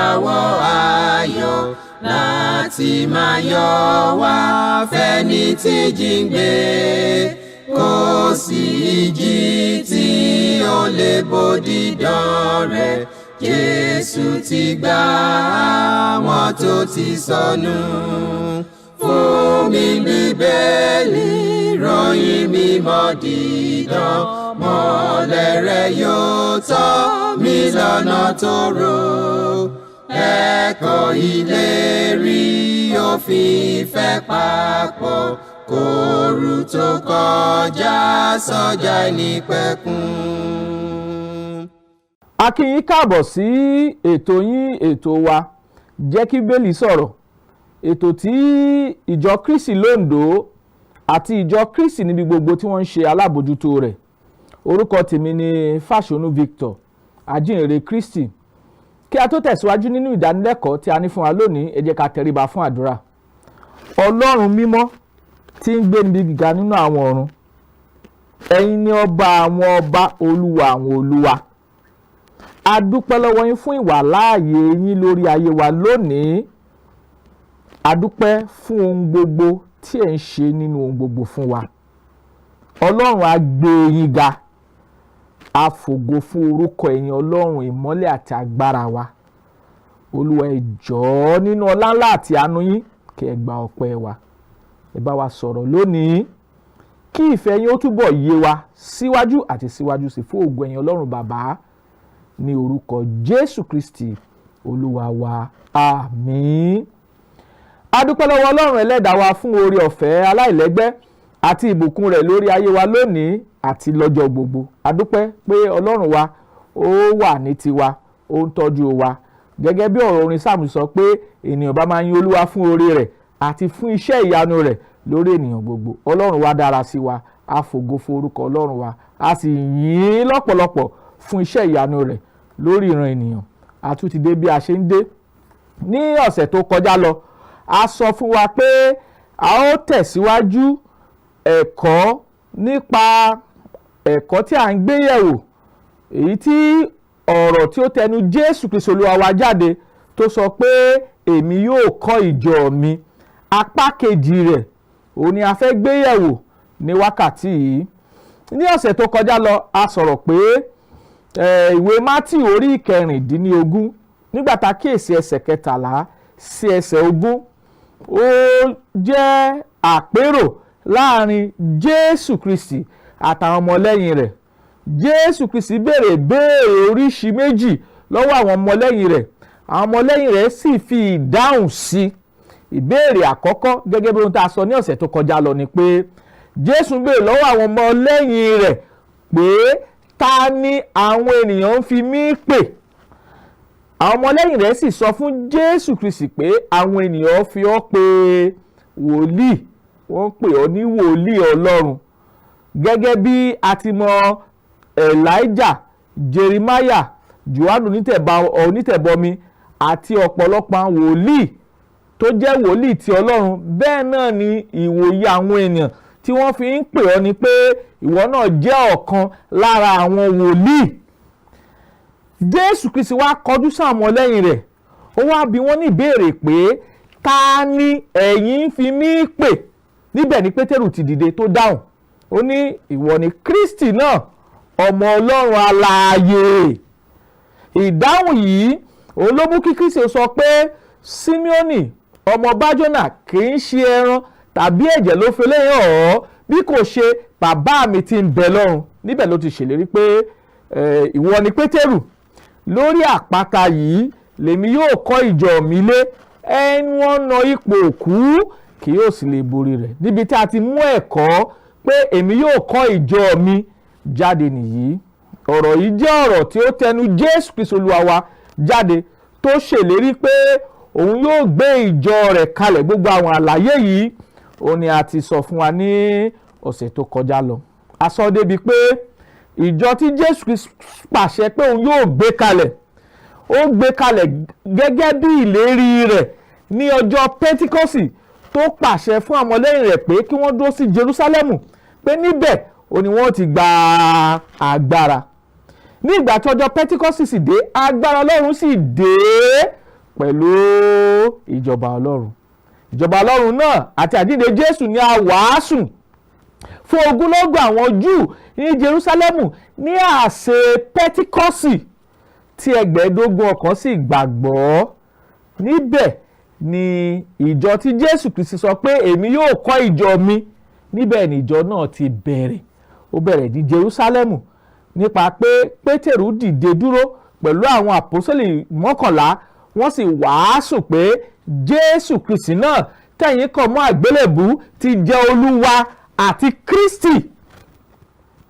Ìràwọ̀ ayọ̀ láti máa yọ wá fẹ́ni tí jíǹgbé. Kò sí ìjì tí ó lè bòdì dán rẹ̀. Jésù ti gbà àwọn tó ti sọnù. Fún mi Bíbélì, ròyìn mímọ́ dídán, mọ́lẹ̀ rẹ̀ yóò tọ́ mi lọ́nà tó rò. Ẹ̀kọ́ ìlérí òfin ìfẹ́ papọ̀ kóoru tó kọjá sọ́jà nípẹ̀kun. A kí yín káàbọ̀ sí ètò yín, ètò wa, Jẹ́ kí Bíbélì Sọ̀rọ̀, ètò tí ìjọ Kristi lóńdó àti ìjọ Kristi níbi gbogbo tí wọ́n ń ṣe alábòjútó rẹ̀. Orúkọ tèmi ni Fáṣọnù Victor, ajínrere Kristi. Kí a tó tẹ̀síwájú nínú ìdánilẹ́kọ̀ọ́ tí a ní fún wa lónìí, ẹ jẹ́ ká tẹríba fún àdúrà. Ọlọ́run mímọ́ tí ń gbé níbi gíga nínú àwọn ọ̀run, ẹ̀yin ni ọba àwọn ọba, olúwa àwọn olúwa. A dúpẹ́ lọ́wọ́ yín fún ìwàláàyè yín lórí ayé wa lónìí. A dúpẹ́ fún ohun gbogbo tí ẹ̀ ń ṣe nínú ohun gbogbo fún wa. Ọlọ́run, a gbé yín ga, a fògo fún orúkọ ẹ̀yin, Ọlọ́run ìmọ́lẹ̀ àti agbára wa. Olúwa, ẹ jọ̀ọ́, nínú ọlá ńlá àti àánú yín, kí ẹ gba ọpẹ́ wa. Ẹ bá wa sọ̀rọ̀ lónìí, kí ìfẹ́ yín ó túbọ̀ yé wa síwájú àti síwájú sí, fún ògo ẹ̀yin Ọlọ́run Bàbá, ní orúkọ Jésù Kristi Olúwa wa, àmín. A dúpẹ́ lọ́wọ́ Ọlọ́run ẹlẹ́dàá wa fún oore ọ̀fẹ́ aláìlẹ́gbẹ́ àti ìbùkún rẹ̀ lórí ayé wa lónìí àti lọ́jọ́ gbogbo. A dúpẹ́ pé Ọlọ́run wa ó wà ní tiwa, ó ń tọ́jú wa, gẹ́gẹ́ bí ọ̀rọ̀ orin Sáàmù sọ pé ènìyàn bá máa yin Olúwa fún oore rẹ̀ àti fún iṣẹ́ ìyanu rẹ̀ lórí ènìyàn gbogbo. Ọlọ́run wa dára sí wa. A fògo fún orúkọ Ọlọ́run wa, a sì yìn ín lọ́pọ̀lọpọ̀ fún iṣẹ́ ìyanu rẹ̀ lórí ìran ènìyàn. A tún ti dé bí a ṣe ń dé. Ní ọ̀sẹ̀ tó kọjá lọ, a sọ fún wa pé a ó tẹ̀síwájú ẹ̀kọ́ nípa ẹ̀kọ́ tí a ń gbé yẹ̀wò, èyí tí ọ̀rọ̀ tí ó tẹnu Jésù Kristi Olúwa wa jáde tó sọ pé, "Èmi yóò kọ́ ìjọ mi." Apá kejì rẹ̀ òun ni a fẹ́ gbé yẹ̀wò ní wákàtí yìí. Ní ọ̀sẹ̀ tó kọjá lọ, a sọ̀rọ̀ pé ìwé Mátíù orí 16, nígbà tá a kíyèsí ẹsẹ̀ 13 sí ẹsẹ̀ 20, ó jẹ́ àpérò láàrin Jésù Kristi àtàwọn ọmọlẹ́yìn rẹ̀. Jésù Kristi béèrè béèrè oríṣi méjì lọ́wọ́ àwọn ọmọlẹ́yìn rẹ̀. Àwọn ọmọlẹ́yìn rẹ̀ sì fi ìdáhùn sí. Ìbéèrè àkọ́kọ́, gẹ́gẹ́ bí ohun tá a sọ ní ọ̀sẹ̀ tó kọjá lọ, ni pé Jésù béèrè lọ́wọ́ àwọn ọmọlẹ́yìn rẹ̀ pé, "Ta ni àwọn ènìyàn ń fi mí pè?" Àwọn ọmọlẹ́yìn rẹ̀ sì sọ fún Jésù Kristi pé àwọn ènìyàn fi ọ́ pè wòlíì, wọ́n pè ọ́ ní wòlíì Ọlọ́run, gẹ́gẹ́ bí a ti mọ Elijah, Jeremiah, Johannu onítẹ̀bọmi àti ọ̀pọ̀lọpọ̀ àwọn wòlíì tó jẹ́ wòlíì ti Ọlọ́run. Bẹ́ẹ̀ náà ni ìwòye àwọn ènìyàn tí wọ́n fi ń pè ọ́ ni pé ìwọ náà jẹ́ ọ̀kan lára àwọn wòlíì. Jésù Kristi wá kọjú sáwọn ọmọlẹ́yìn rẹ̀, ó wá bi wọ́n ní ìbéèrè pé, "Ta ni ẹ̀yin ń fi mí pè?" Níbẹ̀ ni Pétérù ti dìde tó dáhùn. Ó ní, "Ìwọ ni Kristi náà, ọmọ Ọlọ́run alààyè." Ìdáhùn yìí òun ló mú kí Kristi sọ pé, "Símíọ́nì ọmọ Bájọ́nà, kì í ṣe ẹran tàbí ẹ̀jẹ̀ ló fi léyìn ọ̀, bí kò ṣe bàbá mi tí ń bẹ lọ́run." Níbẹ̀ ló ti ṣèlérí pé, "Ìwọ ni Pétérù, lórí àpáta yìí lèmi yóò kọ́ ìjọ mi lé, ẹnu ọ̀nà ipò òkú kì yóò sì lè borí rẹ̀." Níbi tí a ti mú ẹ̀kọ́ pé "èmi yóò kọ́ ìjọ mi" jáde nìyí. Ọ̀rọ̀ yìí jẹ́ ọ̀rọ̀ tí ó tẹnu Jésù Kristi Olúwa wa jáde, tó ṣèlérí pé òun yóò gbé ìjọ rẹ̀ kalẹ̀. Gbogbo àwọn àlàyé yìí òun ni a ti sọ fún wa ní ọ̀sẹ̀ tó kọjá lọ. A sọ débi pé ìjọ tí Jésù Kristi pàṣẹ pé òun yóò gbé kalẹ̀, ó gbé kalẹ̀ gẹ́gẹ́ bí ìlérí rẹ̀ ní ọjọ́ Pentikọ́sì, tó pàṣẹ fún àwọn ọmọlẹ́yìn rẹ̀ pé kí wọ́n dúró sí Jerúsálẹ́mù, pé níbẹ̀ ó ní wọ́n ti gba agbára. Ní ìgbà tí ọjọ́ Pentikọ́sì sì dé, agbára Ọlọ́run sì dé. Pẹ̀lú ìjọba Ọlọ́run. Ìjọba Ọlọ́run náà àti àjíǹde Jésù ni a wàásù fún ogunlọ́gọ̀ àwọn Júù ní Jerúsálẹ́mù ní àsè Pẹ́tíkọ́sì, tí 5,000 ọkàn sì gbàgbọ́. Níbẹ̀ ni ìjọ tí Jésù Kristi sọ pé, "Èmi yóò kọ́ ìjọ mi." Níbẹ̀ ni ìjọ náà ti bẹ̀rẹ̀. Ó bẹ̀rẹ̀ ní Jerúsálẹ́mù nípa pé Pétérù dìde dúró pẹ̀lú àwọn àpọ́sítélì 11, wọ́n sì wàásù pé Jésù Kristi náà tẹ̀yìn kàn mọ́ àgbélébù ti jẹ́ Olúwa àti Kristi.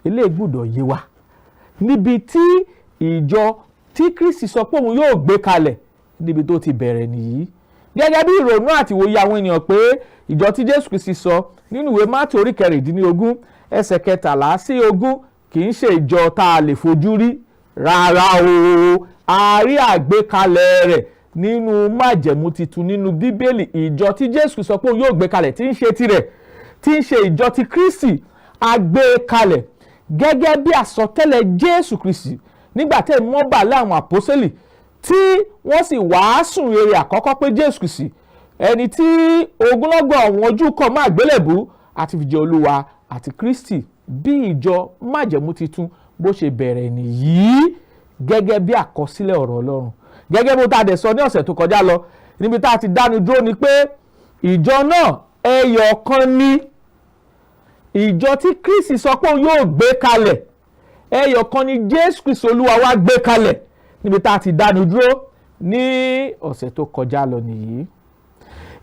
Eléyìí gbọ́dọ̀ yé wa. Níbi tí ìjọ tí Kristi sọ pé òun yóò gbé kalẹ̀, níbi tó ti bẹ̀rẹ̀ nìyí. Gẹ́gẹ́ bí ìrònú àti ìwòye àwọn ènìyàn pé ìjọ tí Jésù Kristi sọ nínú ìwé Mátì orí 16 ẹsẹ̀ 13 sí 20 kì í ṣe ìjọ tá a lè fojú rí rárá o. A rí àgbékalẹ̀ rẹ̀ nínú Májẹ̀mú Titun, nínú Bíbélì. Ìjọ tí Jésù sọ pé òun yóò gbé kalẹ̀, tí ń ṣe tirẹ̀, tí ń ṣe ìjọ ti Kristi, a gbé kalẹ̀ gẹ́gẹ́ bí àsọtẹ́lẹ̀ Jésù Kristi nígbà tẹ́ mọ́ bà lé àwọn àpọ́sẹ́lì, tí wọ́n sì wàásù rere àkọ́kọ́ pé Jésù Kristi, ẹni tí ogunlọ́gọ̀ àwọn Júù kàn mọ́ àgbélébù, àti fi jẹ́ Olúwa àti Kristi. Bí ìjọ Májẹ̀mú Titun bó ṣe bẹ̀rẹ̀ nìyí, gẹ́gẹ́ bí àkọsílẹ̀ ọ̀rọ̀ Ọlọ́run, gẹ́gẹ́ bó tá a dẹ̀ sọ ní ọ̀sẹ̀ tó kọjá lọ. Níbi tá a ti dánu dúró ni pé ìjọ náà, ẹyọ kan ní. Ìjọ tí Kristi sọ pé òun yóò gbé kalẹ̀, ẹyọ kan ní Jésù Kristi Olúwa wa gbé kalẹ̀. Níbi tá a ti dánu dúró ní ọ̀sẹ̀ tó kọjá lọ nìyí.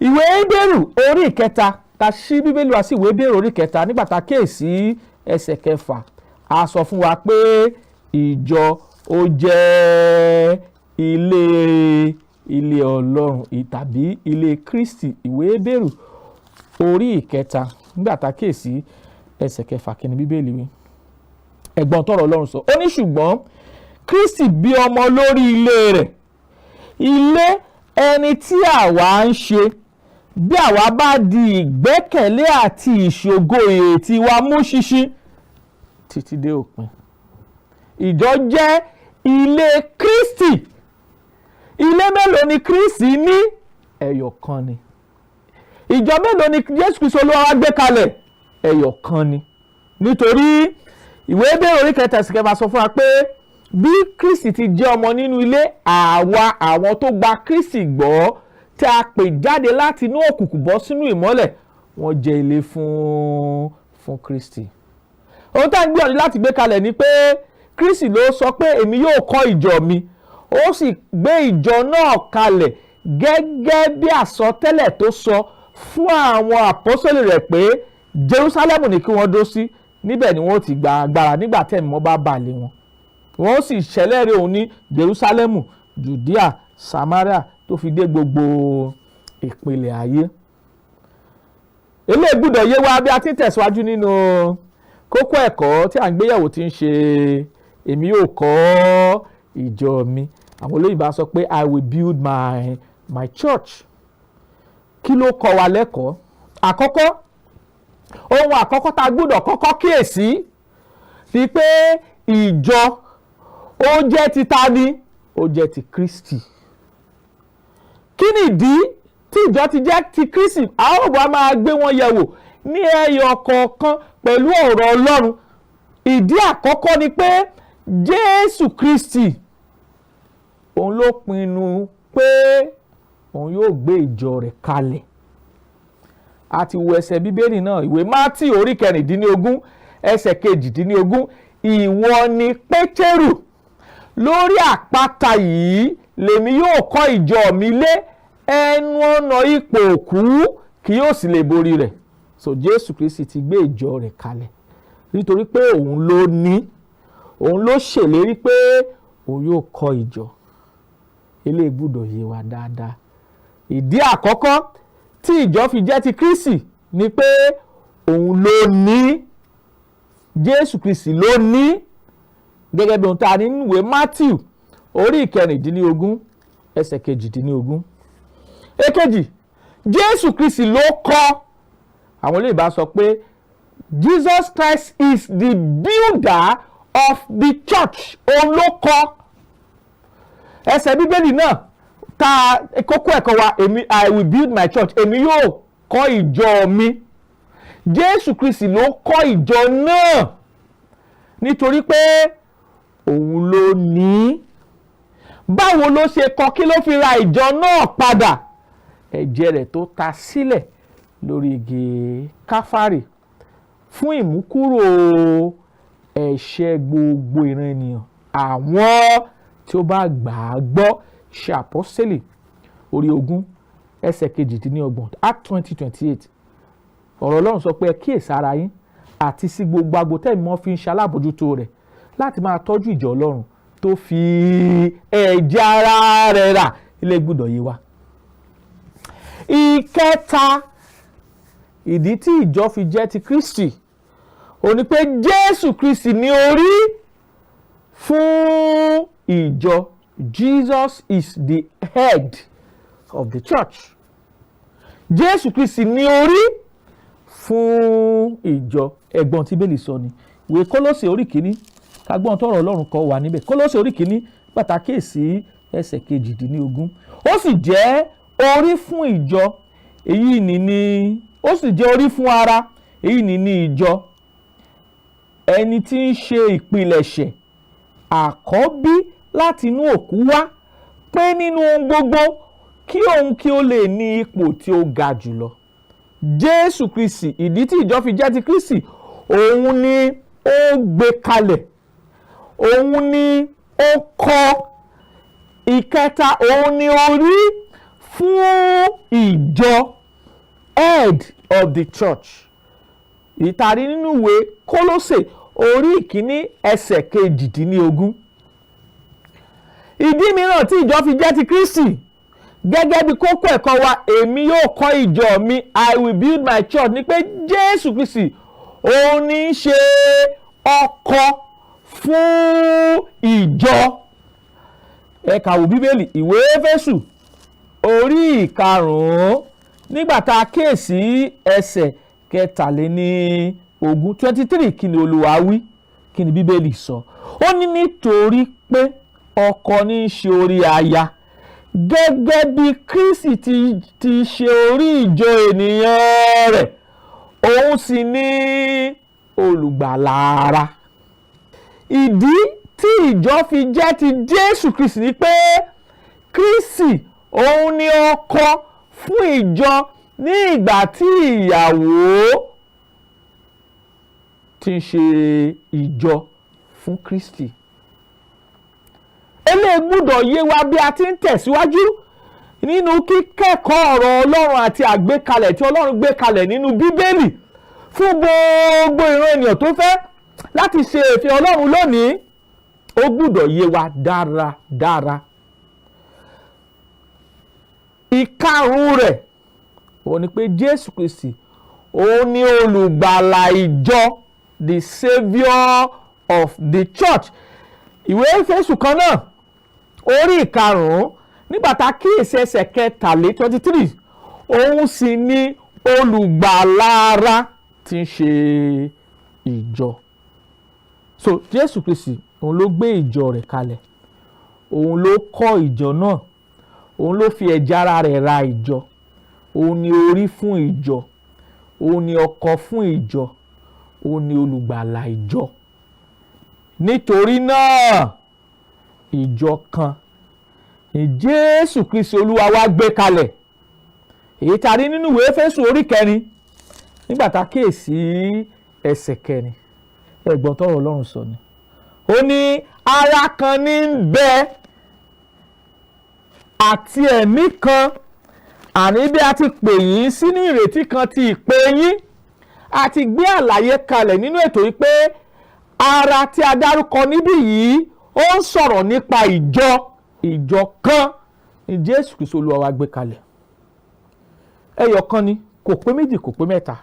Ìwé Hébérù orí 3, ká ṣí Bíbélì wá sí ìwé Hébérù orí 3. Nígbà tá a kíyèsí ẹsẹ̀ 6, a sọ fún wa pé ìjọ ó jẹ́ ilé Ọlọ́run tàbí ilé Kristi. Ìwé Hébérù orí 3, nígbà tá a kíyèsí ẹsẹ̀ 6, kí ni Bíbélì wí? Ẹ̀gbọ́n tọrọ Ọlọ́run sọ, ó ní, "Ṣùgbọ́n Kristi bí ọmọ lórí ilé rẹ̀, ilé ẹni tí àwa ń ṣe, bí àwa bá di ìgbẹ́kẹ̀lé àti ìṣògo ìrètí wa mú ṣinṣin títí dé òpin." Ìjọ jẹ́ ilé Kristi. Ilé mélòó ni Kristi ní? Ẹyọ kan ni. Ìjọ mélòó ni Jésù Kristi Olúwa wa gbé kalẹ̀? Ẹyọ kan ni. Nítorí ìwé Hébérù orí 3 ẹsẹ̀ 6 sọ fún wa pé bí Kristi ti jẹ́ ọmọ nínú ilé, àwa àwọn tó gba Kristi gbọ́, tí a pè jáde láti inú òkùnkùn bọ́ sínú ìmọ́lẹ̀, wọ́n jẹ́ ilé fún Kristi. Ohun tá à ń gbìyànjú láti gbé kalẹ̀ ni pé Kristi ló sọ pé, "Èmi yóò kọ́ ìjọ mi." Ó sì gbé ìjọ náà kalẹ̀ gẹ́gẹ́ bí àsọtẹ́lẹ̀ tó sọ fún àwọn àpọ́sítélì rẹ̀ pé Jerusalem ní kí wọ́n dó sí, níbẹ̀ ni wọ́n ti gba agbára nígbà tẹ̀mí mọ́ bá bà lé wọn, wọ́n sì ṣẹlẹ́rìí òun ní Jerusalem, Judea, Samaria, tó fi dé gbogbo ìpìlẹ̀ ayé. Eléyìí gbọ́dọ̀ yé wa bí a ti ń tẹ̀síwájú nínú kókó ẹ̀kọ́ tí à ń gbéyẹ̀wò, tí ń ṣe "Èmi yóò kọ́ ìjọ mi". Àwọn olóyìnbó sọ pé, "I will build my church." Kí ló kọ́ wa lẹ́kọ̀ọ́? Àkọ́kọ́, ohun àkọ́kọ́ tá a gbọ́dọ̀ kọ́kọ́ kíyèsí ni pé ìjọ, ó jẹ́ ti ta ni? Ó jẹ́ ti Kristi. Kí ni ìdí tí ìjọ ti jẹ́ ti Kristi? A ó wá máa gbé wọn yẹ̀wò ní ẹyọ kọ̀ọ̀kan pẹ̀lú ọ̀rọ̀ Ọlọ́run. Ìdí àkọ́kọ́ ni pé Jésù Kristi, òun ló pinnu pé òun yóò gbé ìjọ rẹ̀ kalẹ̀. A ti wo ẹsẹ̀ Bíbélì náà, ìwé Mátì orí 16 ẹsẹ̀ 18: "Ìwọ ni Pétérù, lórí àpáta yìí lèmi yóò kọ́ ìjọ mi lé, ẹnu ọ̀nà ipò òkú kì yóò sì lè borí rẹ̀." So Jésù Kristi ti gbé ìjọ rẹ̀ kalẹ̀ nítorí pé òun ló ní, òun ló ṣèlérí pé òun yóò kọ́ ìjọ. Eléyìí gbọ́dọ̀ yé wa dáadáa. Ìdí àkọ́kọ́ tí ìjọ fi jẹ́ ti Kristi ni pé òun ló ní, Jésù Kristi ló ní, gẹ́gẹ́ bí ohun tá a ní nínú ìwé Matthew orí 16 ẹsẹ̀ 18. Èkejì, Jésù Kristi ló kọ́. Àwọn olóyìnbó sọ pé Jesus Christ is the builder of the church. Òun ló kọ́. Ẹsẹ̀ Bíbélì náà Tá kókó ẹ̀kọ́ wa, èmi, "I will build my church", èmi yóò kọ́ ìjọ mi. Jésù Kristi ló kọ́ ìjọ náà nítorí pé òun ló ní í. Báwo ló ṣe kọ́? Kí ló fi ra ìjọ náà padà? Ẹ̀jẹ̀ rẹ̀ tó ta sílẹ̀ lórí igi Káfárì fún ìmúkúrò ẹ̀ṣẹ̀ gbogbo ìran ènìyàn, àwọn tí ó bá gbà á gbọ́. Ṣe Àpọ́sítélì orí 20, ẹsẹ̀ 28, Act 20:28. Ọ̀rọ̀ Ọlọ́run sọ pé, "Ẹ kíyèsára yín àti sí gbogbo agbo tẹ́ẹ̀mí mọ́ fi ń ṣe alábòjútó rẹ̀ láti máa tọ́jú ìjọ Ọlọ́run tó fi ẹ̀jẹ̀ ara rẹ̀ rà." Ilé gbọ́dọ̀ yé wa. Ìkẹta, ìdí tí ìjọ fi jẹ́ ti Kristi, ó ní pé Jésù Kristi ní orí fún ìjọ. Jesus is the head of the church. Jésù Kristi ní orí fún ìjọ. Ẹ̀gbọ́n tí Bíbélì sọ ni ìwé Kólósè orí 1. Ká gbọ́n tọ́rọ̀ Ọlọ́run kọ wà níbẹ̀. Kólósè orí 1, pàtàkì sí ẹsẹ̀ 18. Ó sì jẹ́ orí fún ìjọ, èyí ní ó sì jẹ́ orí fún ara, èyí ní ìjọ, ẹni tí ń ṣe ìpilẹ̀ṣẹ̀, àkọ́bí láti inú òkú wá, pé nínú ohun gbogbo kí òun kí ó lè ní ipò tí ó ga jùlọ. Jésù Kristi, ìdí tí ìjọ fi jẹ́ ti Kristi, òun ni ó gbé kalẹ̀, òun ni ó kọ́. Ìkẹta, òun ni orí fún ìjọ, head of the church, ìtàrí nínú ìwé Kólósè orí 1, ẹsẹ̀ 18. Ìdí mìíràn tí ìjọ fi jẹ́ ti Kristi, gẹ́gẹ́ bí kókó ẹ̀kọ́ wa, "Èmi yóò kọ́ ìjọ mi", "I will build my church", ni pé Jésù Kristi, òun ní í ṣe ọkọ fún ìjọ. Ẹ kàwé Bíbélì, ìwé Éfésù orí 5, nígbà tá a kíyèsí ẹsẹ̀ 23, 23. Kí ni Olúwa wí? Kí ni Bíbélì sọ? Ó ní, nítorí pé ọkọ ní í ṣe orí aya, gẹ́gẹ́ bí Kristi ti ṣe orí ìjọ ènìyàn rẹ̀, òun sì ní olùgbàlà ara. Ìdí tí ìjọ fi jẹ́ ti Jésù Kristi ni pé Kristi, òun ni ọkọ fún ìjọ ní ìgbà tí ìyàwó ti ń ṣe ìjọ fún Kristi. Eléyìí gbọ́dọ̀ yé wa bí a ti ń tẹ̀síwájú nínú kíkẹ́kọ̀ọ́ ọ̀rọ̀ Ọlọ́run àti àgbékalẹ̀ tí Ọlọ́run gbé kalẹ̀ nínú Bíbélì fún gbogbo ìran ènìyàn tó fẹ́ láti ṣe ìfẹ́ Ọlọ́run lónìí. Ó gbọ́dọ̀ yé wa dáradára. Ìkarùn rẹ̀, òun ni pé Jésù Kristi, òun ni olùgbàlà ìjọ, the saviour of the church. Ìwé Éfésù kan náà, orí 5, nígbà tá a kíyèsí ẹsẹ̀ 23, 23, òun sì ni olùgbàlà ara tí ń ṣe ìjọ. So Jésù Kristi, òun ló gbé ìjọ rẹ̀ kalẹ̀, òun ló kọ́ ìjọ náà, òun ló fi ẹ̀jẹ̀ ara rẹ̀ ra ìjọ, òun ni orí fún ìjọ, òun ni ọkọ fún ìjọ, òun ni olùgbàlà ìjọ. Nítorí náà, ìjọ kan ní Jésù Kristi Olúwa wa gbé kalẹ̀, èyí tá a rí nínú ìwé Éfésù orí 4, nígbà tá a kíyèsí ẹsẹ̀ 4. Ẹ̀gbọ́n tọ́rọ̀ Ọlọ́run sọ ni, ó ní ara kan ní ń bẹ àti ẹ̀mí kan, àní bí a ti pè yín sínú ìrètí kan ti ìpè yín. A ti gbé àlàyé kalẹ̀ nínú ètò yìí pé ara tí a dárúkọ níbí yìí, ó ń sọ̀rọ̀ nípa ìjọ. Ìjọ kan ní Jésù Kristi Olúwa wa gbé kalẹ̀. Ẹyọ kan ni, kò pé méjì, kò pé mẹ́ta,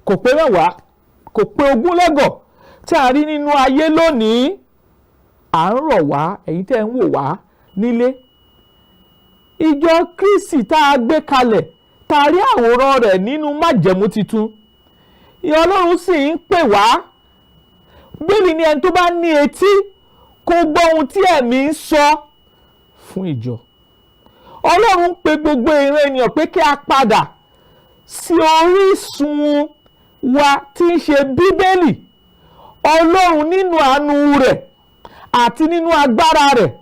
kò pé 10, kò pé ogúnlọ́gọ̀ tí a rí nínú ayé lónìí. À ń rọ̀ wá, ẹ̀yin tẹ́ ń wò wá nílé, ìjọ Kristi tá a gbé kalẹ̀, tá a rí àwòrán rẹ̀ nínú májẹ̀mú titun, ìyẹn Ọlọ́run sì ń pè wá. Bíbélì ní ẹni tó bá ní etí kó gbọ́ ohun tí ẹ̀mí ń sọ fún ìjọ. Ọlọ́run ń pe gbogbo ìran ènìyàn pé kí a padà sí orísun wa tí ń ṣe Bíbélì. Ọlọ́run nínú àánú rẹ̀ àti nínú agbára rẹ̀,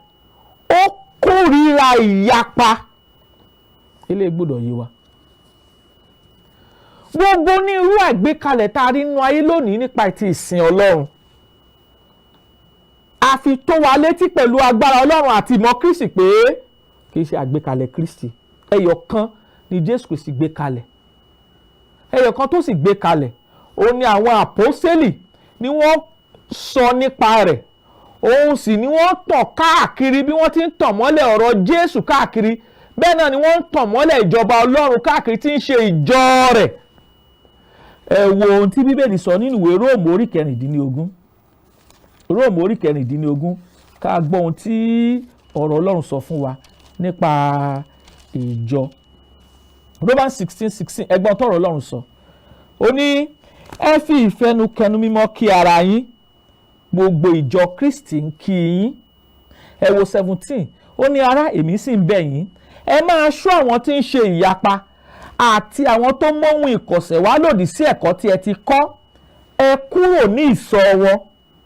ó kórìíra ìyapa. Eléyìí gbọ́dọ̀ yé wa. Gbogbo ní irú àgbékalẹ̀ tá a rí nínú ayé lónìí nípa ti ìsìn Ọlọ́run, a fi tó wa létí pẹ̀lú agbára Ọlọ́run àti ìmọ̀ Kristi pé kì í ṣe àgbékalẹ̀ Kristi. Ẹyọ kan ni Jésù Kristi gbé kalẹ̀. Ẹyọ kan tó sì gbé kalẹ̀, òun ni àwọn àpọ́sẹ́lì ni wọ́n sọ nípa rẹ̀, òun sì ni wọ́n tàn káàkiri. Bí wọ́n ti ń tàn mọ́lẹ̀ ọ̀rọ̀ Jésù káàkiri, bẹ́ẹ̀ náà ni wọ́n ń tàn mọ́lẹ̀ ìjọba Ọlọ́run káàkiri tí ń ṣe ìjọ rẹ̀. Ẹ wo ohun tí Bíbélì sọ nínú ìwé Róòmù orí 16, Róòmù orí 16, ká gbọ́ ohun tí ọ̀rọ̀ Ọlọ́run sọ fún wa nípa ìjọ. Romans 16:16. Ẹ gbọ́ tọ́rọ̀ Ọlọ́run sọ. Ó ní, "Ẹ fi ìfẹnukẹnu mímọ́ kí ara yín. Gbogbo ìjọ Kristi ń kí yín." Ẹ wo 17. Ó ní, "Ará, èmi sì ń bẹ̀ yín, ẹ máa ṣọ́ àwọn tí ń ṣe ìyapa àti àwọn tó mọ́hun ìkọ̀sẹ̀ wá lòdì sí ẹ̀kọ́ tí ẹ ti kọ́. Ẹ kúrò ní ìsọ̀ wọn."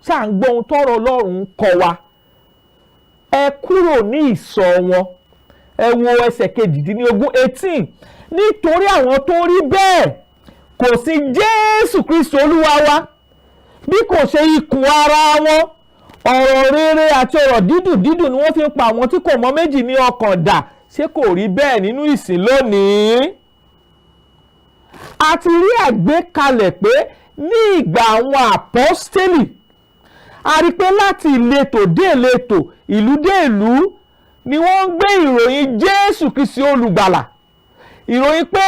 Ṣáà ń gbọ́ ohun tọ́rọ̀ Ọlọ́run ń kọ́ wa? Ẹ kúrò ní ìsọ̀ wọn. Ẹ wo ẹsẹ̀ 18, 18. "Nítorí àwọn tó rí bẹ́ẹ̀ kò sí Jésù Kristi Olúwa wa, bí kò ṣe ikùn ara wọn. Ọ̀rọ̀ rere àti ọ̀rọ̀ dídùn dídùn ni wọ́n fi ń pa àwọn tí kò mọ méjì ní ọkàn dà." Ṣé kò rí bẹ́ẹ̀ nínú ìsìn lónìí? A ti rí àgbékalẹ̀ pé ní ìgbà àwọn àpọ́stélì, a rí pé láti ìletò dé ìletò, ìlú dé ìlú ni wọ́n ń gbé ìròyìn Jésù Kristi olùgbàlà, ìròyìn pé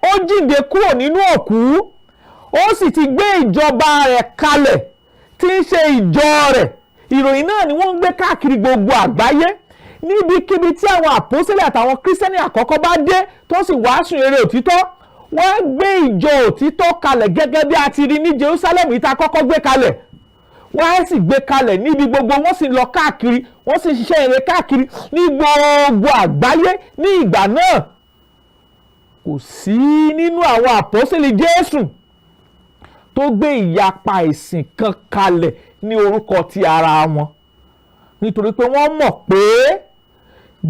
ó jíǹde kúrò nínú òkú, ó sì ti gbé ìjọba rẹ̀ kalẹ̀ tí ń ṣe ìjọ rẹ̀. Ìròyìn náà ni wọ́n ń gbé káàkiri gbogbo àgbáyé. Níbikíbi tí àwọn àpọ́sítélì àtàwọn kírísítẹ́nì àkọ́kọ́ bá dé tó sì wàásù rere òtítọ́, wọ́n gbé ìjọ òtítọ́ kalẹ̀ gẹ́gẹ́ bí a ti rí ní Jerusalem yìí tá a kọ́kọ́ gbé kalẹ̀. Wọ́n á sì gbé kalẹ̀ níbi gbogbo, wọ́n sì lọ káàkiri, wọ́n sì ṣiṣẹ́ rere káàkiri ní gbogbo àgbáyé. Ní ìgbà náà, kò sí nínú àwọn àpọ́sítélì Jésù tó gbé ìyapa ìsìn kan kalẹ̀ ní orúkọ ti ara wọn, nítorí pé wọ́n mọ̀ pé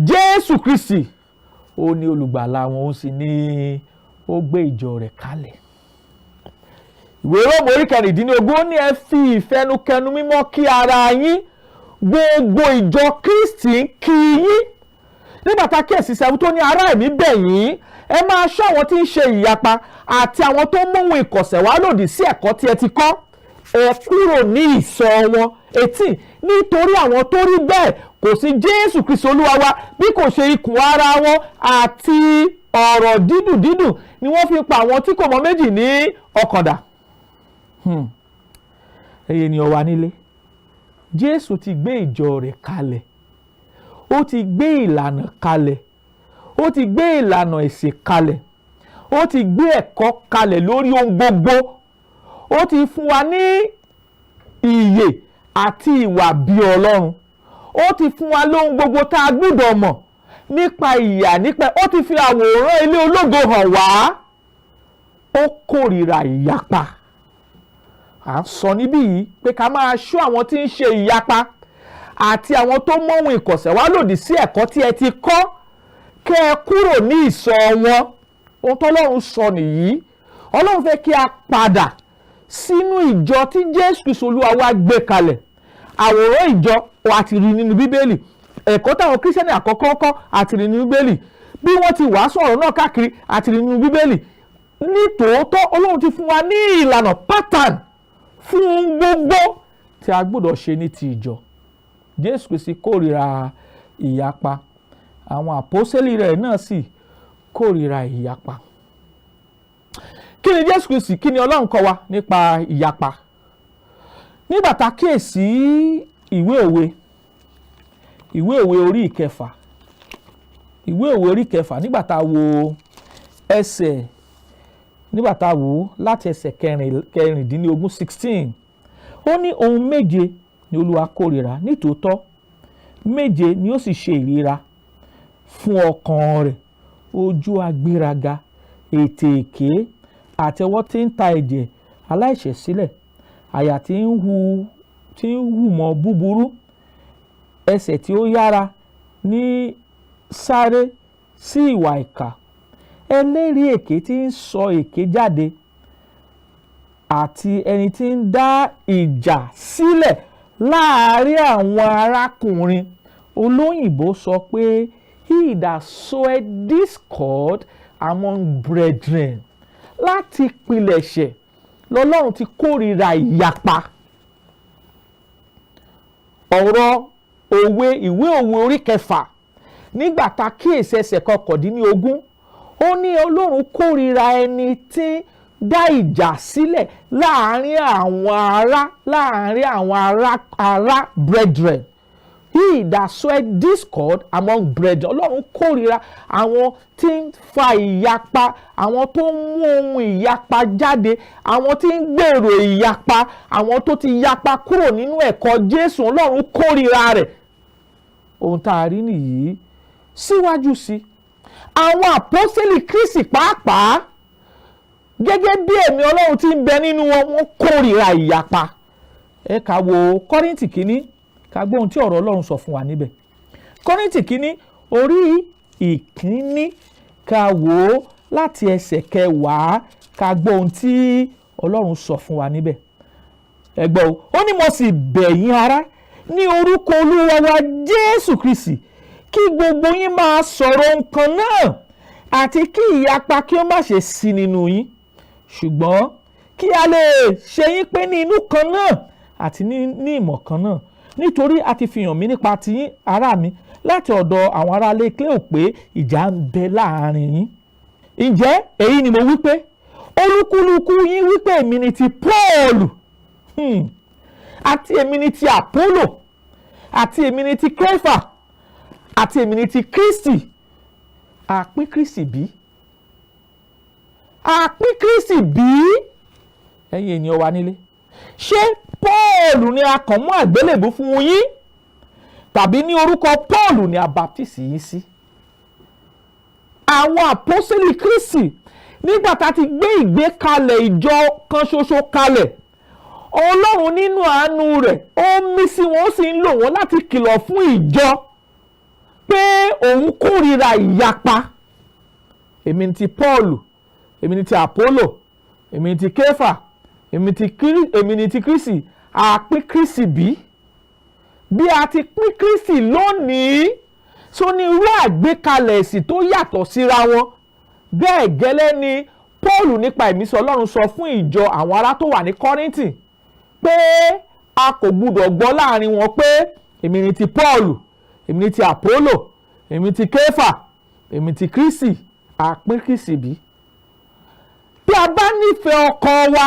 Jésù Kristi ó ní olùgbàlà wọn, ó sì ní ó gbé ìjọ rẹ̀ kalẹ̀. Ìwé Róòmù orí 16, ó ní, "Ẹ fi ìfẹnukẹnu mímọ́ kí ara yín. Gbogbo ìjọ Kristi ń kí yín." Nígbà tá a kíyèsí 7 tó ní, "Ará, èmi bẹ̀ yín, ẹ máa ṣọ́ àwọn tí ń ṣe ìyapa àti àwọn tó móhun ìkọ̀sẹ̀ wá lòdì sí ẹ̀kọ́ tí ẹ ti kọ́. Ẹ kúrò ní ìsọ̀ wọn." 18, "Nítorí àwọn tó rí bẹ́ẹ̀ kò sí Jésù Kristi Olúwa wa, bí kò ṣe ikùn ara wọn, àti ọ̀rọ̀ dídùn dídùn ni wọ́n fi pa àwọn tí kò mọ méjì ní ọkàn dà." Ẹ̀yin ènìyàn wa nílé, Jésù ti gbé ìjọ rẹ̀ kalẹ̀, ó ti gbé ìlànà kalẹ̀, ó ti gbé ìlànà ẹ̀sìn kalẹ̀, ó ti gbé ẹ̀kọ́ kalẹ̀ lórí ohun gbogbo. Ó ti fún wa ní ìyè àti ìwà bí Ọlọ́run. Ó ti fún wa lóhun gbogbo tá a gbúdọ̀ mọ̀ nípa ìyà, nípa ó ti fi àwòrán ilé ológo hàn wá. Ó kórìíra ìyapa. À ń sọ níbí yìí pé ká máa ṣọ́ àwọn tí ń ṣe ìyapa àti àwọn tó mọ́hun ìkọ̀sẹ̀ wá lòdì sí ẹ̀kọ́ tí ẹ ti kọ́, kẹ́ ẹ kúrò ní ìsọ̀ wọn. Ohun tọ́lọ́run sọ nìyí. Ọlọ́run fẹ́ kí a padà sínú ìjọ tí Jésù Kristi Olúwa wa gbé kalẹ̀. Àwòrán ìjọ a ti rí nínú Bíbélì. Ẹ̀kọ́ táwọn kírísítẹ́nì àkọ́kọ́ kọ́ a ti rí nínú Bíbélì. Bí wọ́n ti wàásù ọ̀rọ̀ náà káàkiri a ti rí nínú Bíbélì. Ní tòótọ́, Ọlọ́run ti fún wa ní ìlànà, pattern, fún ohun gbogbo tí a gbọ́dọ̀ ṣe ní ti ìjọ. Jésù Kristi kórìíra ìyapa, àwọn àpọ́sítélì rẹ̀ náà sì kórìíra ìyapa. Kí ni Jésù Kristi, kí ni Ọlọ́run kọ́ wa nípa ìyapa? Nígbà tá a kíyèsí ìwé òwe, ìwé òwe orí 6, ìwé òwe orí 6, nígbà tá a wo ẹsẹ̀, nígbà tá a wò ó láti ẹsẹ̀ 16, 16, ó ní, "Ohun méje ni Olúwa kórìíra, nítòótọ́ méje ni ó sì ṣe ìríra fún ọkàn rẹ̀. Ojú agbéraga, ètè èké, àti ọwọ́ tí ń ta ẹ̀jẹ̀ aláìṣẹ̀ sílẹ̀, àyà tí ń hùmọ̀ búburú, ẹsẹ̀ tí ó yára ní sáré sí ìwà ìkà, ẹlẹ́rìí èké tí ń sọ èké jáde, àti ẹni tí ń dá ìjà sílẹ̀ láàárín àwọn arákùnrin. Olóyìnbó sọ pé he that sowed discord among brethren. Láti pilẹ̀ṣẹ̀ lọ́lọ́run ti kórìíra ìyapa. Ọ̀rọ̀ òwe, ìwé òwe orí 6, nígbà tá a kíyèsí ẹsẹ̀ 19, ó ní Ọlọ́run kórìíra ẹni tí dá ìjà sílẹ̀ láàárín àwọn ará, láàárín àwọn ará brethren. He that sowed discord among brethren. Ọlọ́run kórìíra àwọn tí ń fa ìyapa, àwọn tó ń mú ohun ìyapa jáde, àwọn tí ń gbèrò ìyapa, àwọn tó ti yapa kúrò nínú ẹ̀kọ́ Jésù. Ọlọ́run kórìíra rẹ̀. Ohun tá a rí nìyí. Síwájú sí àwọn àpọ́sítélì Kristi pàápàá, gẹ́gẹ́ bí ẹ̀mí Ọlọ́run tí ń bẹ nínú wọn, wọ́n kórìíra ìyapa. Ẹ ká wo Kọ́ríńtì kínní, ká gbọ́ ohun tí ọ̀rọ̀ Ọlọ́run sọ fún wa níbẹ̀. Kọ́ríńtì kínní orí 1, ká wò ó láti ẹsẹ̀ 10, ká gbọ́ ohun tí Ọlọ́run sọ fún wa níbẹ̀. Ẹ gbọ́ o, ó ní mo sì bẹ̀ yín ará ní orúkọ Olúwa wa Jésù Kristi, kí gbogbo yín máa sọ̀rọ̀ nǹkan náà, àti kí ìyapa kí ó má ṣe sí nínú yín, ṣùgbọ́n kí a lè ṣe yín pé ní inú kan náà àti ní ìmọ̀ kan náà. Nítorí a ti fi hàn mí nípa tiyín, ará mi, láti ọ̀dọ̀ àwọn ará ilé Cleo pé ìjà ń bẹ láàrin yín. Ǹjẹ́ èyí ni mo wí pé olúkúlùkù yín wí pé èmi ni ti Pọ́ọ̀lù, àti èmi ni ti Àpólò, àti èmi ni ti Kéfà, àti èmi ni ti Kristi. Àpín Kristi bí? Àpín Kristi bí? Ẹ̀yin ènìyàn wa nílé, ṣé Pọ́ọ̀lù ni a kàn mọ́ àgbélébùú fún yín, tàbí ní orúkọ Pọ́ọ̀lù ni a baptisi yín sí? Àwọn àpọ́sítélì Kristi, nígbà tá a ti gbé ìgbékalẹ̀ ìjọ kan ṣoṣo kalẹ̀, Ọlọ́run nínú àánú rẹ̀ ó mí sí wọn, ó sì ń lò wọ́n láti kìlọ̀ fún ìjọ pé òun kórìíra ìyapa. Èmi ni ti Pọ́ọ̀lù, èmi ni ti Àpólò, èmi ni ti Kéfà, èmi ni ti Kristi. Àpín Kristi bí? Bí a ti pín Kristi lónìí tó ní irú àgbékalẹ̀ ẹ̀sìn tó yàtọ̀ síra wọn, bẹ́ẹ̀ gẹ́lẹ́ ni Pọ́ọ̀lù nípa ìmísí Ọlọ́run sọ fún ìjọ àwọn ará tó wà ní Kọ́ríńtì pé a kò gbúdọ̀ gbọ́ láàrin wọn pé èmi ni ti Pọ́ọ̀lù, èmi ni ti Àpólò, èmi ti Kéfà, èmi ti Kristi. Àpín Kristi bí? Bí a bá nífẹ̀ẹ́ ọkàn wa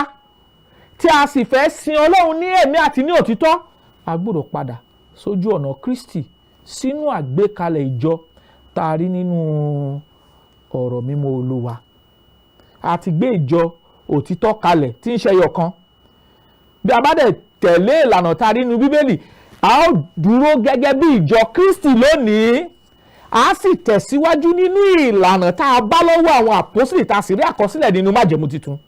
tí a sì fẹ́ sin Ọlọ́run ní ẹ̀mí àti ní òtítọ́, a gbọ́dọ̀ padà sójú ọ̀nà Kristi, sínú àgbékalẹ̀ ìjọ tá a rí nínú ọ̀rọ̀ mímọ́ Olúwa. A ti gbé ìjọ òtítọ́ kalẹ̀ tí ń ṣe ẹyọ kan. Bí a bá dẹ̀ tẹ̀lé ìlànà tá a rí nínú Bíbélì, a ó dúró gẹ́gẹ́ bí ìjọ Kristi lónìí, a sì tẹ̀síwájú nínú ìlànà tá a bá lọ́wọ́ àwọn àpọ́sítélì tá a sì rí àkọsílẹ̀ nínú májẹ̀mú tuntun.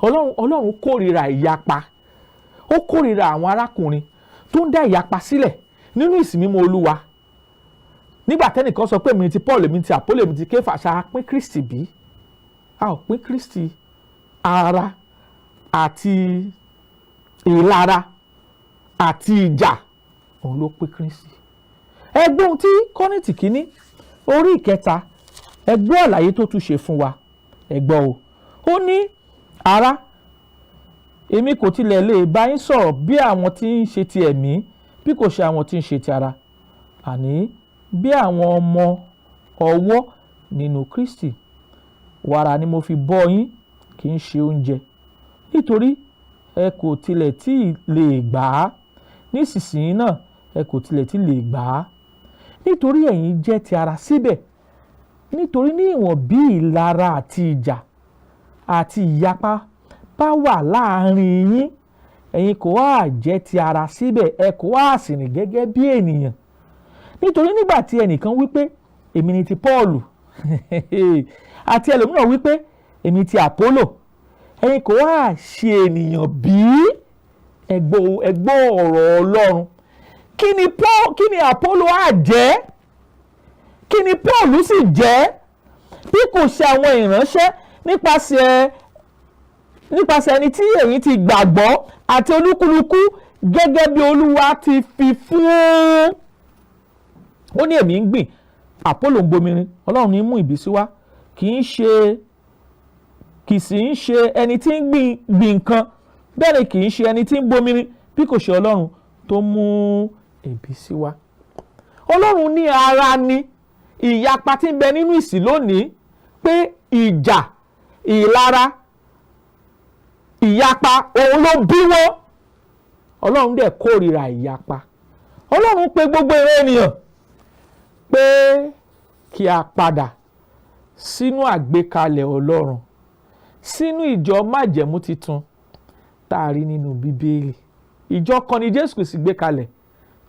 Ọlọ́run kórìíra ìyapa, ó kórìíra àwọn arákùnrin tó ń dá ìyapa sílẹ̀ nínú ìsìn mímọ́ Olúwa. Nígbà tẹ́nìkan sọ pé èmi ti Paul, èmi ti Apollo, èmi ti Kéfà, ṣá pín Kristi bí? A ò pín Kristi. Ara àti ìlara àti ìjà òun ló pín Kristi. Ẹgbẹ́ ohun tí Kọ́ríńtì kínní orí 3, ẹgbẹ́ àlàyé tó tún ṣe fún wa. Ẹgbọ́ o, ó ní ará, èmi kò tilẹ̀ lè bá yín sọ̀rọ̀ bí àwọn tí ń ṣe ti ẹ̀mí, bí kò ṣe àwọn tí ń ṣe ti ara, àní bí àwọn ọmọ ọwọ́ nínú Kristi. Wàrà ni mo fi bọ́ yín, kì í ṣe oúnjẹ, nítorí ẹ kò tilẹ̀ tí lè gbà á. Nísinsìnyí náà ẹ kò tilẹ̀ tí lè gbà á, nítorí ẹ̀yin jẹ́ ti ara síbẹ̀. Nítorí ní ìwọ̀n bí ìlara àti ìjà àti ìyapa bá wà láàrin yín, ẹ̀yin kò wá jẹ́ ti ara síbẹ̀, ẹ kò wá sì rìn gẹ́gẹ́ bí ènìyàn. Nítorí nígbà tí ẹnìkan wí pé, "Èmi ni ti Pọ́ọ̀lù," àti ẹlòmíràn wí pé, "Èmi ti Àpólò," ẹ̀yin kò wá ṣe ènìyàn bí? Ẹ gbọ́ ọ̀rọ̀ Ọlọ́run. Kí ni Paul, kí ni Àpólò á jẹ́, kí ni Paul sì jẹ́, bí kò ṣe àwọn ìránṣẹ́ nípasẹ̀ ẹni tí ẹ̀yin ti gbàgbọ́, àti olúkúlùkù gẹ́gẹ́ bí Olúwa ti fi fún? Ó ní, "Èmi ń gbìn, Àpólò ń bomirin, Ọlọ́run ní mú ìbísí wá. Kì í ṣe kì í sì ń ṣe ẹni tí ń gbìn nǹkan, bẹ́ẹ̀ ni kì í ṣe ẹni tí ń bomirin, bí kò ṣe Ọlọ́run tó mú ìbísí wá." Ọlọ́run ní ara ni ìyapa tí ń bẹ nínú ìsìn lónìí, pé ìjà, ìlara, ìyapa, òun ló bí wọ́n. Ọlọ́run dẹ̀ kórìíra ìyapa. Ọlọ́run pè gbogbo ìran ènìyàn pé kí a padà sínú àgbékalẹ̀ Ọlọ́run, sínú ìjọ májẹ̀mú titun tá a rí nínú Bíbélì. Ìjọ kan ni Jésù Kristi gbé kalẹ̀.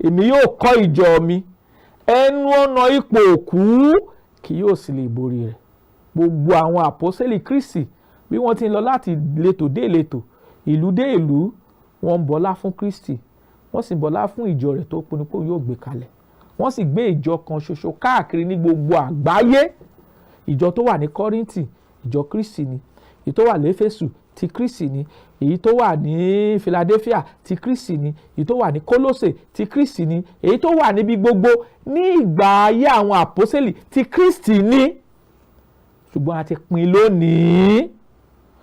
"Èmi yóò kọ́ ìjọ mi, ẹnu ọ̀nà ipò òkú kì yóò sì lè borí rẹ̀." Gbogbo àwọn àpọ́sẹ́lì Kristi, bí wọ́n ti ń lọ láti ìletò dé ìletò, ìlú dé ìlú, wọ́n ń bọlá fún Kristi, wọ́n sì ń bọlá fún ìjọ rẹ̀ tó pinnu pé òun yóò gbé kalẹ̀. Wọ́n sì gbé ìjọ kan ṣoṣo káàkiri ní gbogbo àgbáyé. Ìjọ tó wà ní Kọ́ríńtì, ìjọ Kristi ni. Èyí tó wà lÉfésù, ti Kristi ni. Èyí tó wà ní Philadelphia, ti Kristi ni. Èyí tó wà ní Kólósè, ti Kristi ni. Èyí tó wà níbi gbogbo ní ìgbà ayé àwọn àpọ́sẹ́lì, ti Kristi ni. Ṣùgbọ́n a ti pín lónìí.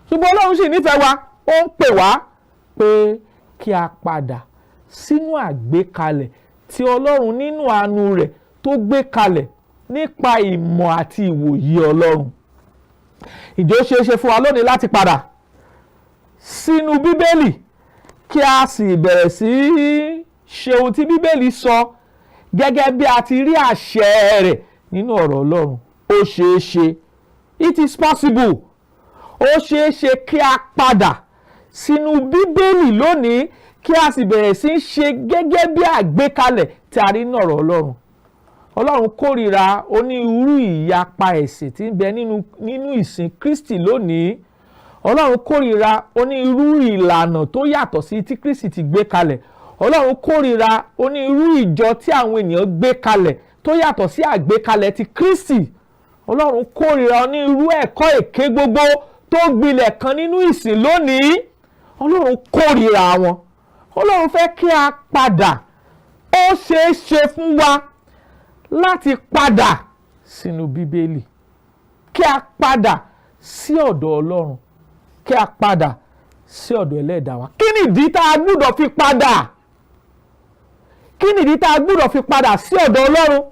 Ṣùgbọ́n Ọlọ́run sì nífẹ̀ẹ́ wa, ó ń pè wá pé kí a padà sínú àgbékalẹ̀ tí Ọlọ́run nínú àánú rẹ̀ tó gbé kalẹ̀ nípa ìmọ̀ àti ìwòye Ọlọ́run. Ìjọ ṣeé ṣe fún wa lónìí láti padà sínú Bíbélì, kí a sì bẹ̀rẹ̀ sí í ṣe ohun tí Bíbélì sọ gẹ́gẹ́ bí a ti rí àṣẹ rẹ̀ nínú ọ̀rọ̀ Ọlọ́run? Ó ṣeé ṣe. It is possible. Ó ṣeé ṣe kí a padà sínú Bíbélì lónìí, kí a sì bẹ̀rẹ̀ sí í ṣe gẹ́gẹ́ bí àgbékalẹ̀ tí a rí nínú ọ̀rọ̀ Ọlọ́run. Ọlọ́run kórìíra onírúurú ìyapa ẹ̀sìn tí ń bẹ nínú ìsìn Kristi lónìí. Ọlọ́run kórìíra onírúurú ìlànà tó yàtọ̀ sí tí Kristi ti gbé kalẹ̀. Ọlọ́run kórìíra onírúurú ìjọ tí àwọn ènìyàn gbé kalẹ̀ tó yàtọ̀ sí àgbékalẹ̀ ti Kristi. Ọlọ́run kórìíra onírúurú ẹ̀kọ́ èké gbogbo tó gbilẹ̀ kan nínú ìsìn lónìí. Ọlọ́run kórìíra wọn. Ọlọ́run fẹ́ kí a padà. Ó ṣeé ṣe fún wa láti padà sínú Bíbélì, kí a padà sí ọ̀dọ̀ Ọlọ́run, kí a padà sí ọ̀dọ̀ Ẹlẹ́dàá wa. Kí nìdí tá a gbúdọ̀ fi padà? Kí nìdí tá a gbúdọ̀ fi padà sí ọ̀dọ̀ Ọlọ́run?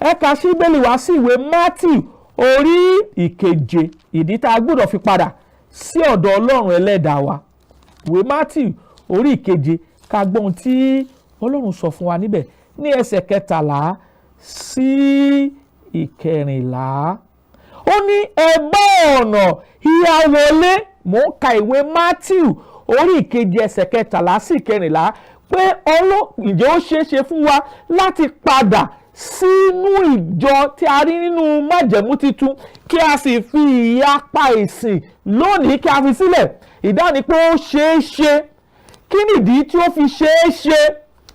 Ẹ ka sí Bíbélì wá sí ìwé Matthew orí ìkeje. Ìdí tá a gbúdọ̀ fi padà sí ọ̀dọ̀ Ọlọ́run Ẹlẹ́dàá wa, ìwé Matthew orí ìkeje, ká gbọ́ ohun tí Ọlọ́run sọ fún wa níbẹ̀ ní ẹsẹ̀ 13 sí 14. Ó ní, "Ẹ bá ọ̀nà híhá wọlé." Mò ń ka ìwé Matthew orí ìkeje, ẹsẹ̀ 13 sí 14, pé ǹjẹ́ ó ṣeé ṣe fún wa láti padà sínú ìjọ tí a rí nínú májẹ̀mú titun, kí a sì fi ìyapa ìsìn lónìí, kí a fi sílẹ̀? Ìdáhùn ni pé ó ṣeé ṣe. Kí nìdí tí ó fi ṣeé ṣe?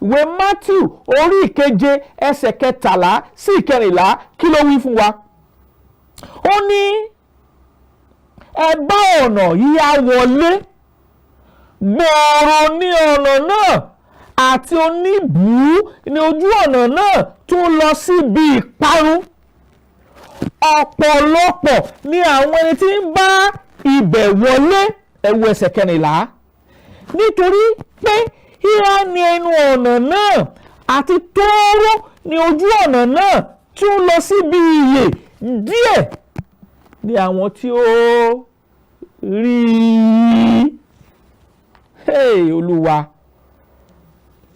Ìwé Matthew orí ìkeje, ẹsẹ̀ 13 sí 14, kí ló wí fún wa? Ó ní, "Ẹ bá ọ̀nà híhá wọlé. Gbòòrò ní ọ̀nà náà, àti oníbùú ní ojú ọ̀nà náà tó lọ síbi ìparun. Ọ̀pọ̀lọpọ̀ ni àwọn ẹni tí ń bá ibẹ̀ wọlé." Ẹ wo ẹsẹ̀ 14. "Nítorí pé híhá ni ẹnu ọ̀nà náà, àti tóóró ní ojú ọ̀nà náà tí ó lọ síbi ìyè, díẹ̀ ni àwọn tí ó rí i." Hey, Olúwa,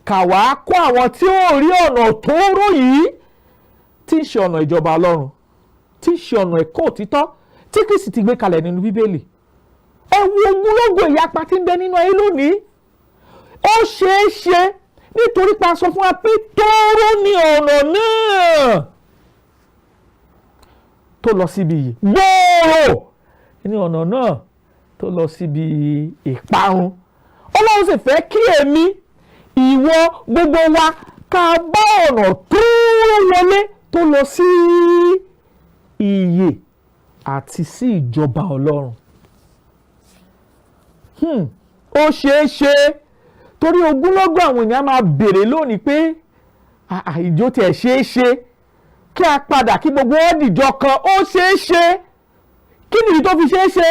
kà wá kó àwọn tí ó rí ọ̀nà tóóró yìí, tí ń ṣe ọ̀nà ìjọba Ọlọ́run, tí ń ṣe ọ̀nà ẹ̀kọ́ òtítọ́ tí Kristi ti gbé kalẹ̀ nínú Bíbélì. Ẹ wo ogunlọ́gọ̀ ìyapa tí ń bẹ nínú ayé lónìí. Ó ṣeé ṣe, nítorí pa sọ fún wa pé tóóró ni ọ̀nà náà. tó lọ síbi ìyè, gbòòrò ní ọ̀nà náà tó lọ síbi ìparun. Ọlọ́run sì fẹ́ kí èmi, ìwọ, gbogbo wa ká bá ọ̀nà tóóró wọlé tó lọ sí ìyè àti sí ìjọba Ọlọ́run. Ó ṣeé ṣe, torí ogúnlọ́gọ̀ àwọn èèyàn máa béèrè lónìí pé ìjọ tiẹ̀ ṣeé ṣe kí a padà kí gbogbo wọn dìjọ kan? Ó ṣeé ṣe. Kí nìyí tó fi ṣeé ṣe?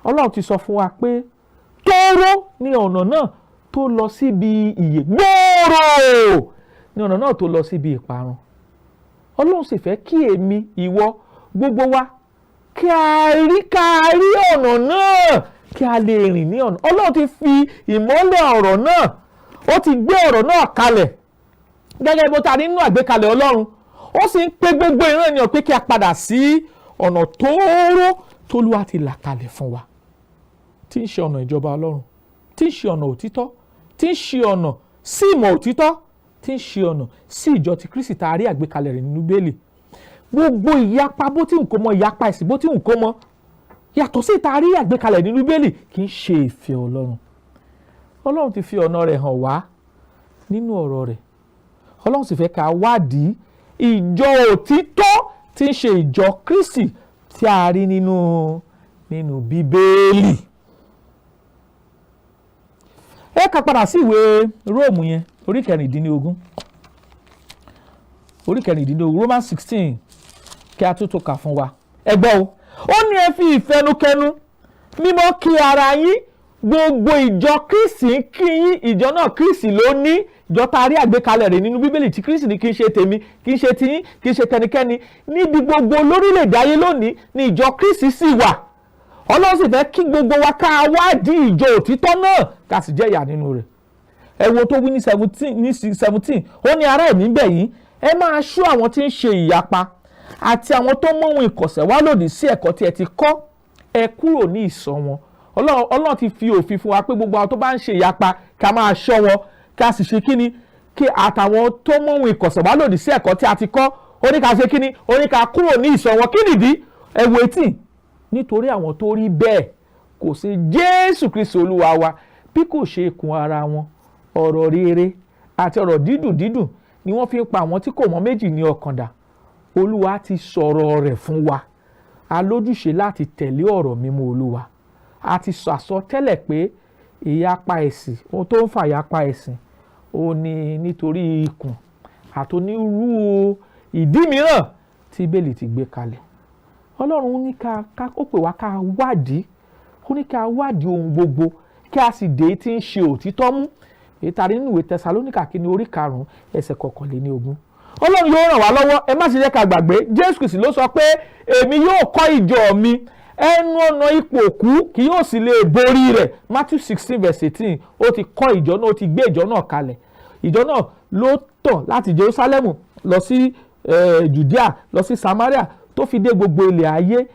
Ọlọ́run ti sọ fún wa pé tóóró ní ọ̀nà náà tó lọ síbi ìyè, gbòòrò ní ọ̀nà náà tó lọ síbi ìparun. Ọlọ́run sì fẹ́ kí èmi, ìwọ, gbogbo wa kí a rí, ká rí ọ̀nà náà, kí a lè rìn ní ọ̀nà. Ọlọ́run ti fi ìmọ́lẹ̀ ọ̀rọ̀ náà, ó ti gbé ọ̀rọ̀ náà kalẹ̀ gẹ́gẹ́ bó ta nínú àgbékalẹ̀ Ọlọ́run. Ó sì ń pe gbogbo ìran ènìyàn pé kí a padà sí ọ̀nà tóóró tólúwa ti là kalẹ̀ fún wa, tí ń ṣe ọ̀nà ìjọba Ọlọ́run, tí ń ṣe ọ̀nà òtítọ́, tí ń ṣe ọ̀nà sí ìmọ̀ òtítọ́, tí ń ṣe ọ̀nà sí ìjọ ti Kristi tá a rí àgbékalẹ̀ rẹ̀ nínú Bíbélì. Gbogbo ìyapa bó tí nǹkan mọ, ìyapa ẹ̀sìn bó tí nǹkan mọ, yàtọ̀ sí ìta rí àgbékalẹ̀ nínú Bíbélì, kì í ṣe ìfẹ́ Ọlọ́run. Ọlọ́run ti fi ọ̀nà rẹ̀ hàn wá nínú ọ̀rọ̀ rẹ̀. Ọlọ́run sì fẹ́ ká wádìí ìjọ òtítọ́ tí ń ṣe ìjọ Kristi tí a rí nínú Bíbélì. Ẹ ká padà sí ìwé Róòmù yẹn, orí 16, orí 16, Romans 16, kí a tún tó kà fún wa. Ẹ gbọ́ o, ó ní ẹ fi ìfẹnukẹnu mímọ́ kí ara yín. Gbogbo ìjọ Kristi ń kí yín. Ìjọ náà, Kristi ló ní ìjọ tá a rí àgbékalẹ̀ rẹ̀ nínú Bíbélì, tí Kristi ní kì í ṣe tèmi, kì í ṣe tiyín, kì í ṣe tẹnikẹ́ni. Níbi gbogbo lórílẹ̀‐èdè ayé lónìí ni ìjọ Kristi sì wà. Ọlọ́run sì fẹ́ kí gbogbo wa ká wádìí ìjọ òtítọ́ náà, ká sì jẹ́ ìyà nínú rẹ̀. Ẹ wo tó wí ní 17, ní 17. Ó ní, ará, èmi bẹ̀ yín, ẹ máa ṣọ́ àwọn tí ń ṣe ìyapa àti àwọn tó mú ohun ìkọ̀sẹ̀ wá lòdì sí ẹ̀kọ́ tí ẹ ti kọ́. Ẹ kúrò ní ìsọ̀ wọn. Ọlọ́run ti fi òfin fún wa pé gbogbo àwọn tó bá ń ṣe ìyapa, ká máa ṣọ́ wọn, ká sì ṣe kíni? Kí àtàwọn tó mú ohun ìkọ̀sẹ̀ wá lòdì sí ẹ̀kọ́ tí a ti kọ́, ó ní ká ṣe kíni? Ó ní ká kúrò ní ìsọ̀ wọn. Kí nìdí? Ẹ wo 18. Nítorí àwọn tó rí bẹ́ẹ̀ kò sí Jésù Kristi Olúwa wa bí kò ṣe ikùn ara wọn. Ọ̀rọ̀ rere àti ọ̀rọ̀ dídùn dídùn ni wọ́n fi ń pa àwọn tí kò mọ méjì ní ọkàn dà. Olúwa ti sọ̀rọ̀ rẹ̀ fún wa. A lójúṣe láti tẹ̀lé ọ̀rọ̀ mímọ́ Olúwa. A ti sọ àsọtẹ́lẹ̀ pé ìyapa ẹ̀sìn, ohun tó ń fa ìyapa ẹ̀sìn, ó ní nítorí ikùn àti onírúurú ìdí mìíràn tí Bíbélì ti gbé kalẹ̀. Ọlọ́run ní ká ó pè wá ká wádìí. Ó ní ká wádìí ohun gbogbo, kí a sì dé tí ń ṣe òtítọ́ mú, èyí tá a rí nínú ìwé Tẹsalóníkà kínní, orí 5, ẹsẹ̀ 21. Ọlọ́run yóò ràn wá lọ́wọ́. Ẹ má ṣe jẹ́ ká gbàgbé, Jésù Kristi ló sọ pé, "Èmi yóò kọ́ ìjọ mi, ẹnu ọ̀nà ipò òkú kì yóò sì lè borí rẹ̀." Matthew 16 verse 18. Ó ti kọ́ ìjọ náà, ó ti gbé ìjọ náà kalẹ̀. Ìjọ náà ló tàn láti Jerusalem lọ sí Judea, lọ sí Samaria, tó fi dé gbogbo ilẹ̀ ayé.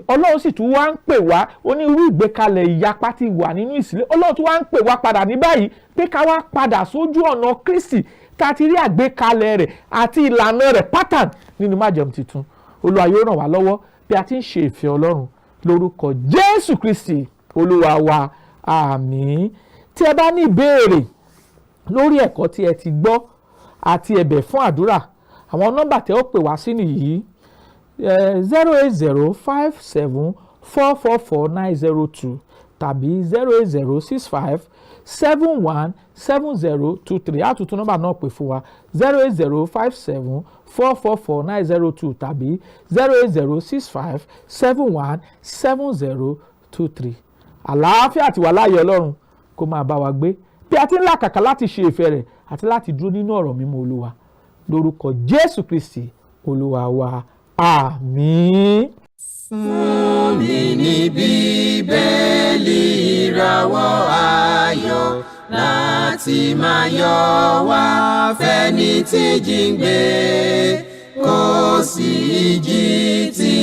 Ọlọ́run sì tún wá ń pè wá. Onírúurú ìgbékalẹ̀ ìyapa ti wà nínú ìsìlẹ̀. Ọlọ́run tún wá ń pè wá padà ní báyìí pé ká wá padà sójú ọ̀nà Kristi tá a ti rí àgbékalẹ̀ rẹ̀ àti ìlànà rẹ̀, pattern nínú májẹ̀mú tuntun. Olúwa yóò ràn wá lọ́wọ́ bí a ti ń ṣe ìfẹ́ Ọlọ́run, lórúkọ Jésù Kristi Olúwa wa, àmín. Tí ẹ bá ní ìbéèrè lórí ẹ̀kọ́ tí ẹ ti gbọ́ àti ẹ̀bẹ̀ fún àdúrà, àwọn nọ́mbà tẹ́ ó pè wá sí nìyí: 08057444902 tàbí 08065717023. Àtúntún nọ́mbà náà pè fún wa: 08057444902 tàbí 08065717023. Àlàáfíà àti wàláyé Ọlọ́run kó máa bá wa gbé bí a ti ń làkàkà láti ṣe ìfẹ́ rẹ̀ àti láti dúró nínú ọ̀rọ̀ mímọ́ Olúwa, lórúkọ Jésù Kristi Olúwa wa, àmín. Fún mi ní Bíbélì, ìràwọ̀ ayọ̀ láti máa yọ wá fẹ́ni tí jíǹgbé. Kò sí ìjì tí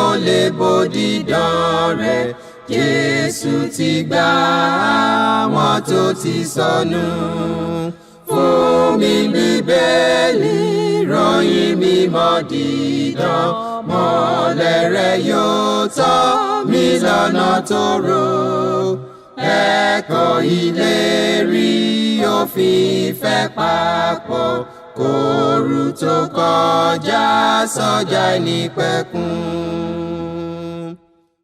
ó lè bòdìdán rẹ̀. Jésù ti gbà àwọn tó ti sọnù. Fún mi Bíbélì, ròyìn mímọ́, dídán mọ́lẹ̀. tọ́ mi lọ́nà tó rò. Ẹ̀kọ́ ìlérí òfin ìfẹ́ papọ̀ kóoru tó kọjá sọ́jà ìnípẹ̀kun.